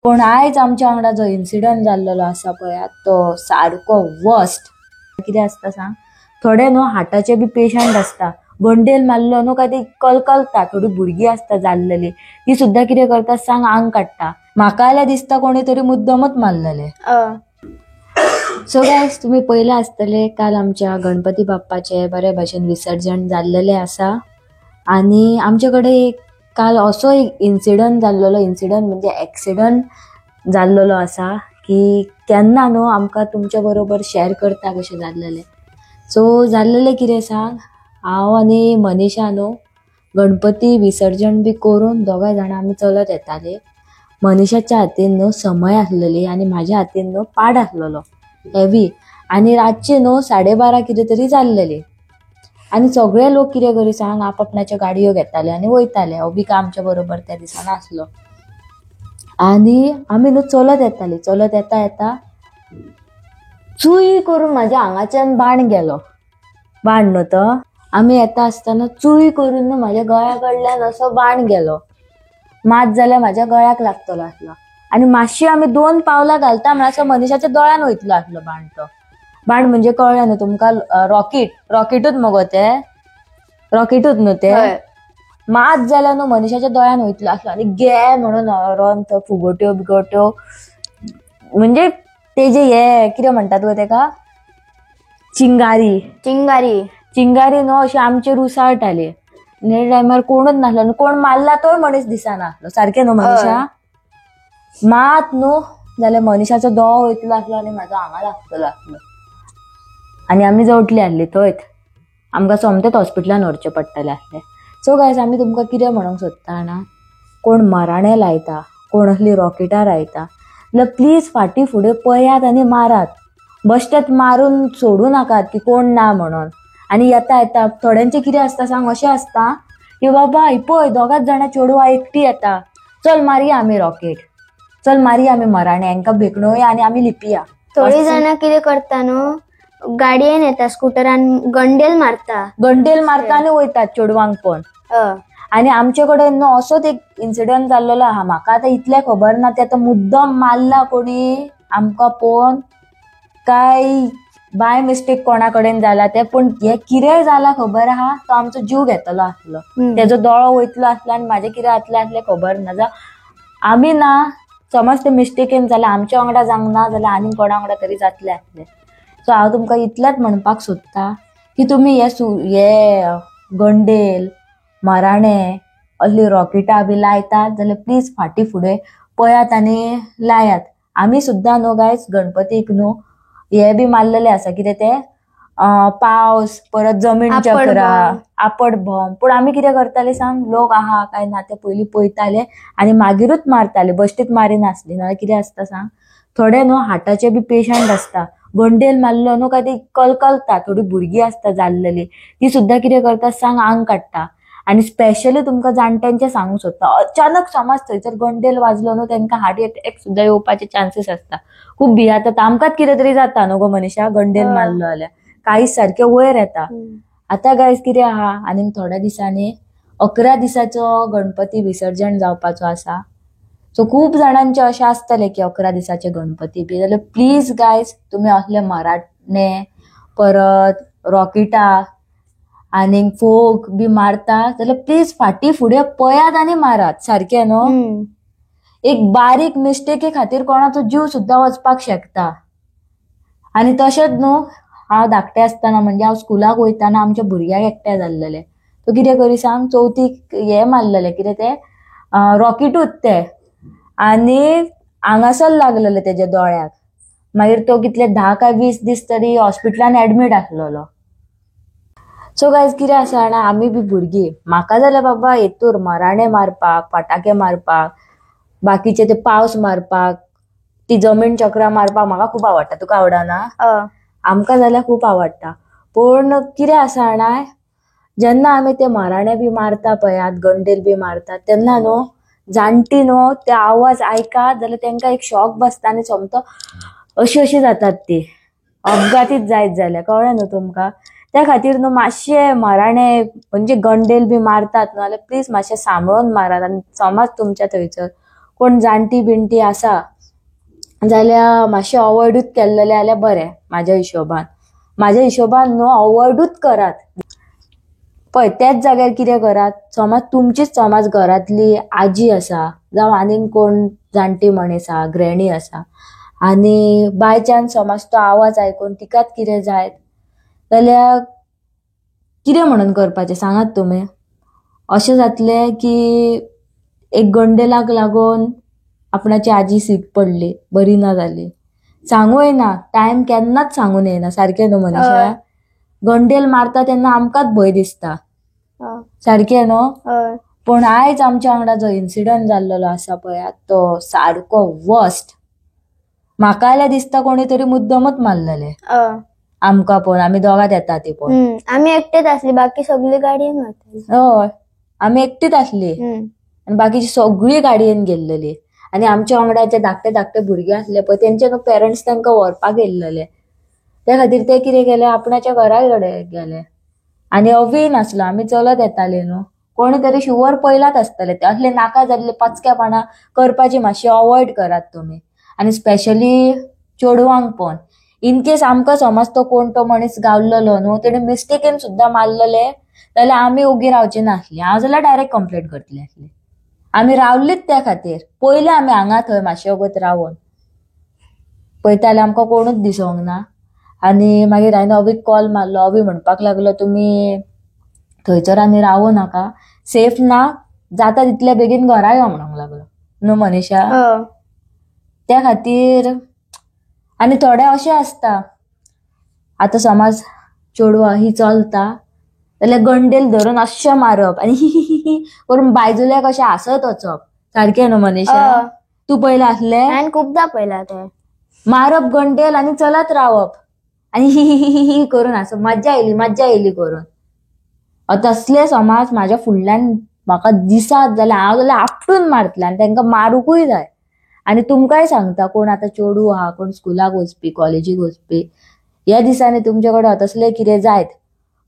पूण आयज आमच्या वांगडा जो इन्सिडंट जाल्लेलो आसा पळयात तो सारको वर्स्ट. कितें आसता सांग, थोडे न्हू हार्टाचे बी पेशंट आसता, गंडेल मारलो न्हू काय ती कलकलता. थोडी भुरगीं आसता जाल्लेली, ती सुद्दां कितें करता सांग, आंग काडटा. म्हाका जाल्यार दिसता कोणी तरी मुद्दमच मारलेले. सो गायज, तुमी पयले आसतले काल आमच्या गणपती बाप्पाचे बरे भशेन विसर्जन जाल्लेले आसा. आनी आमचे कडेन एक काल असो एक इन्सिडंट जाल्लेलो, इन्सिडंट म्हणजे एक्सिडंट जाल्लेलो आसा की केन्ना न्हू आमकां तुमच्या बरोबर शेअर करता कशें जाल्लेलें. सो जाल्लेलें कितें सांग, हांव आनी मनीषा न्हू गणपती विसर्जन बी करून दोगांय जाणां आमी चलत येताले. मनीषाच्या हातीन न्हू समय आसलेली आनी म्हाज्या हातीन न्हू पाड आसलेलो हेवी. आनी रातचे न्हू 12:30 कितें तरी जाल्लेली. आनी सगळे लोक कितें करी सांग, आपआपणाच्यो गाडयो घेताले आनी वयताले. हो बी काय आमच्या बरोबर त्या दिसा नासलो. आनी आमी न्हू चलत येताली, चलत येता येता चूय करून म्हाज्या आंगाच्यान बाण गेलो. बाण न्हू तो, आमी येता आसतना चूय करून न्हू म्हाज्या गळ्या कडल्यान असो बाण गेलो. मात जाल्यार म्हाज्या गळ्याक लागतलो आसलो. आनी मातशी आमी 2 पावलां घालता म्हळ्यार असो मनीषाच्या दोळ्यान वयतलो आसलो बाण. तो बाण म्हणजे कळ्ळें न्हू तुमकां, रॉकेट, रॉकेटूच मगो ते, रॉकेटूच न्हू ते. मात जाल्यार न्हू मनीषाच्या दोळ्यान वयतलो आसलो आनी गे म्हणून रोन तो फुगोट्यो बिगोट्यो, म्हणजे तेजे हे कितें म्हणटात गो तेका, चिंगारी. चिंगारी. चिंगारी न्हू अशी आमचेर उसळटाली. आनी टायमार कोणूच नासलो आनी कोण मारला तोय मनीस दिसना आसलो. सारकें न्हू मनीषा? मात न्हू जाल्यार मनीषाचो दोळो वयतलो आसलो आनी म्हाजो हांगा लागतलो आसलो. आनी आमी जवटली आसली थंयच, आमकां सोमतेच हॉस्पिटलान व्हरचें पडटलें आसलें. सो गायज, आमी तुमकां कितें म्हणूंक सोदता जाणा, कोण मराणे लायता, कोण असली रॉकेटां लायता, जाल्यार प्लीज फाटीं फुडें पळयात आनी मारात. बश्टेच मारून सोडूं नाकात की कोण ना म्हणून. आनी येता येता थोड्यांचें कितें आसता सांग, अशें आसता की बाबा ही पळय दोगांच जाणां चेडवां एकटी येता, चल मारया आमी रॉकेट, चल मारया आमी मराणे, हांकां भेकणोया आनी आमी लिपिया. थोडी जाणां कितें करता न्हू, गाडयेन येता, स्कुटरान गंडेल मारता, गंडेल मारता आनी वयतात चेडवांक पण. आनी आमचे कडेन न्हू असोच एक इन्सिडंट जाल्लेलो आहा. म्हाका आतां इतलें खबर ना, ते आतां मुद्दम मारला कोणी आमकां पळोवन काय बाय मिस्टेक कोणा कडेन जाला ते, पूण हे कितेंय जाला खबर आहा, तो आमचो जीव घेतलो आसलो, तेजो दोळो वयतलो आसलो आनी म्हाजें कितें जातलें आसलें खबर ना. जावं आमी ना, समज ते मिस्टेकेन जाल्यार आमच्या वांगडा जावंक ना जाल्यार आनीक कोणा वांगडा तरी जातलें आसलें. सो हांव तुमकां इतलेंच म्हणपाक सोदता की तुमी हे हे गंडेल मराणे असली रॉकेटां बी लायतात जाल्यार प्लीज फाटीं फुडें पळयात आनी लायात. आमी सुद्दां न्हू गायज गणपतीक न्हू हे बी मारलेले आसा, कितें ते पावस, परत जमीन चक्रां, आपट बॉम्ब. पूण आमी कितें करताले सांग, लोक आहा काय ना ते पयलीं पळयताले आनी मागीरूच मारताले, बश्टीत मारिनासली. नाजाल्यार कितें आसता सांग, थोडे न्हू हार्टाचे बी पेशंट आसता, गंडेल मारलो न्हू काय ती कलकलता. थोडी भुरगीं आसता जाल्लेली, ती सुद्दां कितें करता सांग, आंग काडटा. आनी स्पेशली तुमकां जाणट्यांचें सांगूंक सोदता, अचानक समज थंयसर गंडेल वाजलो न्हू तेंकां हार्ट एटॅक सुद्दां येवपाचे चान्सीस आसता. खूब भियातात, आमकांच कितें तरी जाता न्हू गो मनीषा, गंडेल मारलो जाल्यार कांयच सारकें वयर येता. आतां गायज कितें आहा, आनीक थोड्या दिसांनी 11 दिसाचो गणपती विसर्जन जावपाचो आसा. सो खूब जाणांचे अशें आसतलें की 11 दिसाचे गणपती बी, जाल्यार प्लीज गायज तुमी असले मराठणे, परत रॉकेटां आनीक फोग बी मारता जाल्यार प्लीज फाटीं फुडें पळयात आनी मारात. सारकें न्हू, एक बारीक मिस्टेकी खातीर कोणाचो जीव सुद्दां वचपाक शकता. आनी तशेंच न्हू, हांव धाकटें आसतना म्हणजे हांव स्कुलाक वयताना आमच्या भुरग्याक एकटें जाल्लेलें, तो कितें करी सांग, चवथीक हें मारलेलें कितें तें रॉकेटूच तें, आनी हांगासर लागलेलें तेज्या दोळ्याक. मागीर तो कितले 10 काय 20 दीस तरी हॉस्पिटलान एडमीट आसलेलो. सो गायज कितें आसा जाणा, आमी बी भुरगीं, म्हाका जाल्यार बाबा हेतूर मराणे मारपाक, फटाके मारपाक, बाकीचे ते पावस मारपाक, ती जमीन चक्रां मारपाक म्हाका खूब आवडटा. तुका आवडना? आमकां जाल्यार खूब आवडटा. पूण कितें आसा जाणा, जेन्ना आमी ते मराणे बी मारता पळयात, गंडेल बी मारतात, तेन्ना न्हू जाणटी न्हू ते आवाज आयकात जाल्यार तेंकां एक शॉक बसता आनी सोमतो अशी अशी जातात ती, अपघातीत जायत जाल्यार, कळ्ळें न्हू तुमकां. त्या खातीर न्हू मातशें मराणे म्हणजे गंडेल बी मारतात न्हू जाल्यार प्लीज मातशें सांबाळून मारात. आनी समज तुमच्या थंयसर कोण जाणटी बिणटी आसा जाल्यार मातशें अवॉयडूच केल्लेलें जाल्यार बरें. म्हाज्या हिशोबान, म्हाज्या हिशोबान न्हू अवॉयडूच करात. पळय त्याच जाग्यार कितें करात, समज तुमचीच समज घरांतली आजी आसा जावं आनीक कोण जाणटी मनीस आसा, ग्रॅणी आसा, आनी बाय चान्स समज तो आवाज आयकून तिकाच कितें जायत जाल्यार कितें म्हणून करपाचें सांगात तुमी. अशें जातलें की एक गंडेलाक लागून आपणाची आजी सीक पडली, बरी ना जाली. सांगू येना, टायम केन्नाच सांगून येना, सारकें न्हू मनीषा? गंडेल मारता तेन्ना आमकांच भंय दिसता, सारकें न्हू? पूण आयज आमच्या वांगडा जो इन्सिडंट जाल्लेलो आसा पळयात तो सारको वर्स्ट. म्हाका जाल्यार दिसता कोणी तरी मुद्दमच मारलेले आमकां पळोवन. आमी दोगांच येता ती पळोवन, आमी एकटेच आसली, बाकी सगळी गाडयेन वताली. हय, आमी एकटीच आसली आनी बाकीची सगळी गाडयेन गेल्लेली. आनी आमच्या वांगडा जे धाकटे धाकटे भुरगे आसले पळय तेंचे न्हू पेरंट्स तांकां व्हरपाक येयल्लेले, त्या खातीर ते कितें केले आपणाच्या घरा कडेन गेले. आनी अवी नासलो, आमी चलत येताले न्हू, कोणी तरी शुवर पयलाच आसतले. ते असले नाका जाल्ले पाचक्यापणां करपाची मातशी अवॉयड करात तुमी. आनी स्पेशली चेडवांक पण, इनकेस आमकां समज तो कोण तो मनीस गावलेलो न्हू, तेणे मिस्टेकीन सुद्दां मारलेले जाल्यार आमी ओगी रावचे नासली. हांव जाल्यार डायरेक्ट कंप्लेंट करतली आसली. आमी रावलीच त्या खातीर, पयलें आमी हांगा थंय मातशे वगत रावन पळयताले, आमकां कोणूच दिसोंक ना. आनी मागीर हांवें अवीक कॉल मारलो, अवी म्हणपाक लागलो तुमी थंयसर आनी रावूं नाका, सेफ ना, जाता तितले बेगीन घरा यो म्हणूंक लागलो न्हू मनीषा? त्या खातीर. आनी थोडे अशें आसता, आतां समज चेडवां ही चलता जाल्यार गंडेल धरून अशें मारप आनी ही ही ही करून बायजुल्याक अशें हांसत वचप, सारकें न्हू मनीषा? तूं पयलें आसलें? हांवें खुबदां पळयलां तें. मारप गंडेल आनी चलत रावप आनी ही ही ही ही करून हांसप, मज्जा येयली मज्जा येयली करून. तसले समाज म्हाज्या फुडल्यान म्हाका दिसात जाल्यार हांव जाल्यार आपटून मारतलें आनी तांकां मारूंकूय जाय. आनी तुमकांय सांगता, कोण आतां चेडूं आहा, कोण स्कुलाक वचपी, कॉलेजीक वचपी, ह्या दिसांनी तुमचे कडेन तसलें कितें जायत,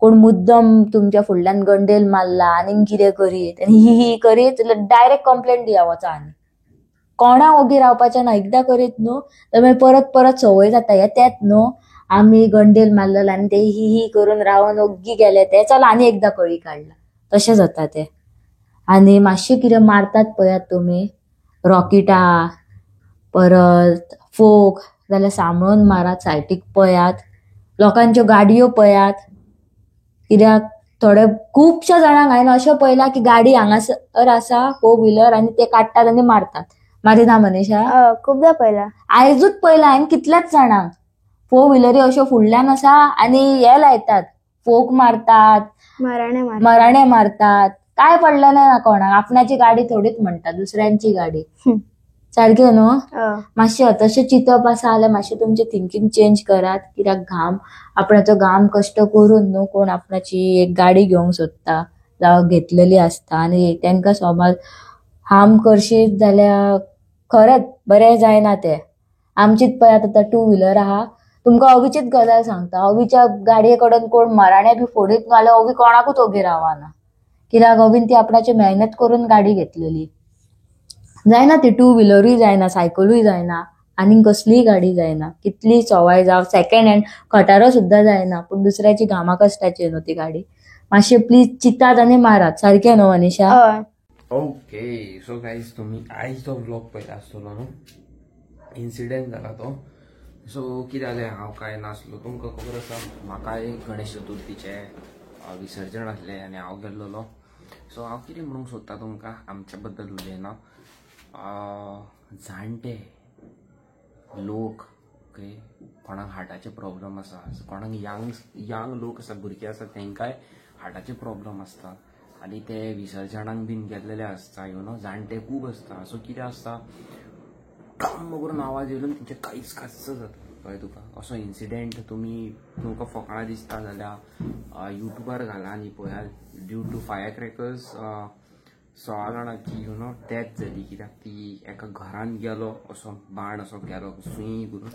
कोण मुद्दम तुमच्या फुडल्यान गंडेल मारला आनीक कितें करीत आनी ही ही करीत जाल्यार डायरेक्ट कंप्लेंट दिया वचा. आनी कोणा ओगी रावपाचें ना, एकदां करीत न्हू तर मागीर परत परत संवय जाता. हे तेंच न्हू, आमी गंडेल मारलेलो आनी ते ही ही करून रावन ओग्गी गेले, ते चल आनी एकदां कळी काडला, तशें जाता तें. आनी मातशें कितें मारतात पळयात तुमी, रॉकिटां परत फोक जाल्यार सांबाळून मारात, सायटीक पळयात, लोकांच्यो गाडयो पळयात. कित्याक थोडे खुबश्या जाणांक हांवें अशें पळयलां की गाडी हांगासर आसा फोर व्हिलर आनी ते काडटात आनी मारतात. मारिना मनीषा? खुबदां पळयलां, आयजूच पळयलां हांवें कितल्याच जाणांक फोर व्हिलरी अश्यो फुडल्यान आसा आनी हे लायतात, फोक मारतात, मराणे मारतात, काय पडलेलें ना कोणाक. आपणाची गाडी थोडीच म्हणटा, दुसऱ्यांची गाडी, सारकें न्हू? मातशें तशें चिंतप आसा जाल्यार मातशें तुमचें थिंकींग चेंज करात. कित्याक घाम, आपणाचो घाम कश्ट करून न्हू कोण आपणाची एक गाडी घेवंक सोदता जावं घेतलेली आसता आनी तांकां समज हार्म करशीत जाल्यार खरेंच बरें जायना तें. आमचीच पळयात आतां टू व्हिलर आहा, तुमकां अवीचीच गजाल सांगता, अवीच्या गाडये कडेन कोण मराणे बी फोडीत न्हू जाल्यार अवी कोणाकूच ओगी रावना, कित्याक अवीन ती आपणाची मेहनत करून गाडी घेतलेली. जायना ती टू व्हिलरूय जायना, सायकलूय जायना, आनीक कसलीय गाडी जायना, कितलीय सवाय जावं, सेकंड हँड खटारो सुद्दां जायना, पूण दुसऱ्याची घामा कश्टाची न्हू ती गाडी. मातशें प्लीज चिंतात आनी मारात, सारकें न्हू मनीषा? ओके, सो गायज तुमी आयज तो व्लॉग पळयला आसतलो न्हू, इन्सिडंट जाला तो. सो कितें जालें, हांव कांय नासलो, तुमकां खबर आसा म्हाका एक गणेश चतुर्थीचें विसर्जन आसलें आनी हांव गेल्लोलो. सो हांव कितें म्हणूंक सोदता तुमकां, आमच्या बद्दल उलयना, जाणटे लोक, ओके, कोणाक हार्टाचे प्रॉब्लम आसा, कोणाक यंग लोक आसा, भुरगे आसा, तांकांय हार्टाचे प्रॉब्लम आसता आनी ते विसर्जनाक बीन गेल्लेले आसता, you know, जाणटे खूब आसता. सो कितें आसता, कम करून आवाज येयलो तेंचे कांयच काच्च जाता, कळ्ळें तुका? असो इन्सिडेंट तुमी तुमकां फकाणां दिसता जाल्यार युट्यूबार घाला आनी पळयात. ड्यू टू फायर क्रॅकर्स 16 जाणांची you know death जाली, कित्याक ती एका घरान गेलो असो बाण असो गेलो सुई करून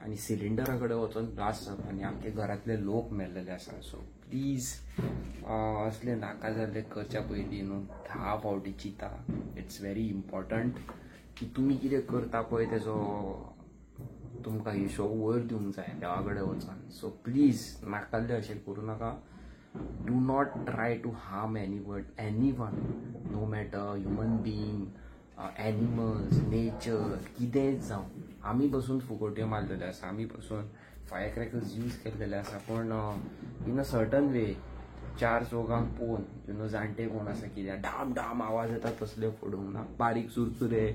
आनी सिलिंडरा कडेन वचोन ब्लास्ट जालो आनी आमच्या घरांतले लोक मेल्लेले आसा. सो प्लीज असले नाका जाल्ले करच्या पयलीं न्हू 10 फावटी चिंता, it's very important. की तुमी कितें करता पळय तेजो तुमकां हिशोब वयर दिवंक जाय देवा कडेन वचोन. सो प्लीज नाकाल्ले अशें करूं नाका. Do not try to harm anyone, no matter human being, animals, nature, कितेंच जावं. आमी बसून फुगोट्यो मारलेल्यो आसा, आमी बसून फायर क्रॅकर्स यूज केल्लेले आसा, पूण इन अ सर्टन वे चार चौगांक पळोवन, you know, जाणटे कोण आसा कितें डाम डाम आवाज येता तसले फोडूंक ना, बारीक चुरचुरे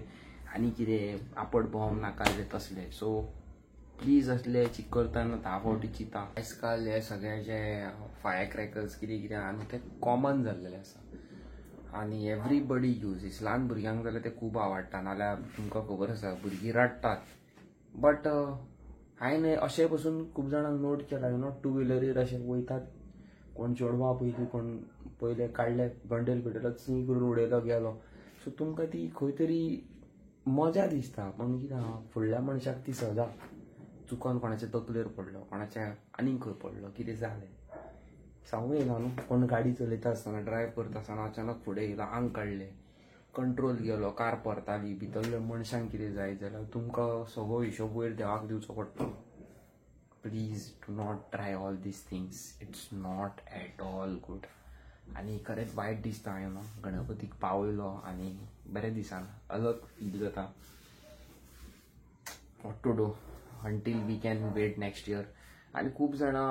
आनी कितें आपट बॉम्ब नाका तसले. सो प्लीज असले करतना 10 फावटी चिंता. आयज काल हे सगळे जे फायर क्रॅकर्स कितें कितें आहा न्हू ते कॉमन जाल्लेले आसा आनी एवरीबडी युजीस. ल्हान भुरग्यांक जाल्यार ते खूब आवडटा, नाल्यार तुमकां खबर आसा भुरगीं रडटात. बट हांवें अशें पसून खूब जाणांक नोट केला, you know, to व्हिलरीर अशें वयतात, कोण चेडवां पयलीं कोण पयले काडले बंडल बिंडल ची करून उडयलो गेलो. सो तुमकां ती खंय तरी मजा दिसता, पूण कितें आहा फुडल्या मनशाक ती सजा चुकोन कोणाच्या तकलेर पडलो, कोणाच्या आनीक खंय पडलो, कितें जालें सांगूं येना न्हू. कोण गाडी चलयता आसतना, ड्रायव करता आसतना अचानक फुडें येयलो, आंग काडलें, कंट्रोल गेलो, कार परताली, भितरल्या मनशांक कितें जायत जाल्यार तुमकां सगळो हिशोब वयर देवाक दिवचो पडटलो. Please do not try all these things, it's not at all good. आनी खरेंच वायट दिसता, you know, गणपतीक पावयलो आनी बरें दिसना, अलग फील जाता. What to do until we can wait next year. आनी खूब जाणां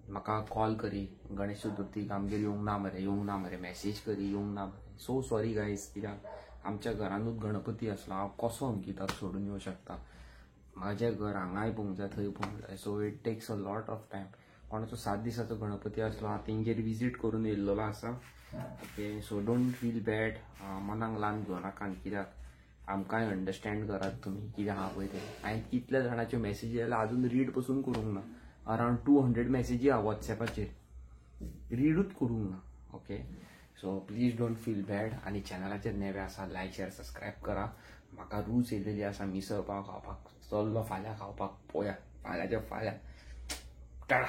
म्हाका कॉल करी, गणेश चतुर्थीक आमगेर येवंक ना मरे, येवंक ना मरे, मॅसेज करी येवंक ना मरे. सो सॉरी गायज, कित्याक आमच्या घरानूच गणपती आसलो, हांव कसो अंकिताक सोडून येवं शकता? म्हाजें घर हांगाय पळोवंक जाय, थंय पळोवंक जाय. So it takes a lot of time. कोणाचो 7 दिसाचो गणपती आसलो, हांव तेंगेर विजीट करून येयल्लो आसा. Okay, so don't feel bad, मनाक लावन घेवं नाका, कित्याक आमकांय अंडरस्टँड करात तुमी कितें आहा पळय तें. हांवें कितल्या जाणाच्यो मॅसेजी आयल्या आजून रीड पसून करूंक ना. अरावंड 200 मॅसेजी आहा वॉट्सॅपाचेर, रिडूच करूंक ना. Okay, so please don't feel bad. आनी चॅनलाचेर नवे आसा, लायक शेअर सबस्क्रायब करा. म्हाका रूच येयलेली आसा मिसळ पाव खावपाक, चल्लो फाल्यां खावपाक, पळोवया फाल्यांच्या फाल्यां. टाटा.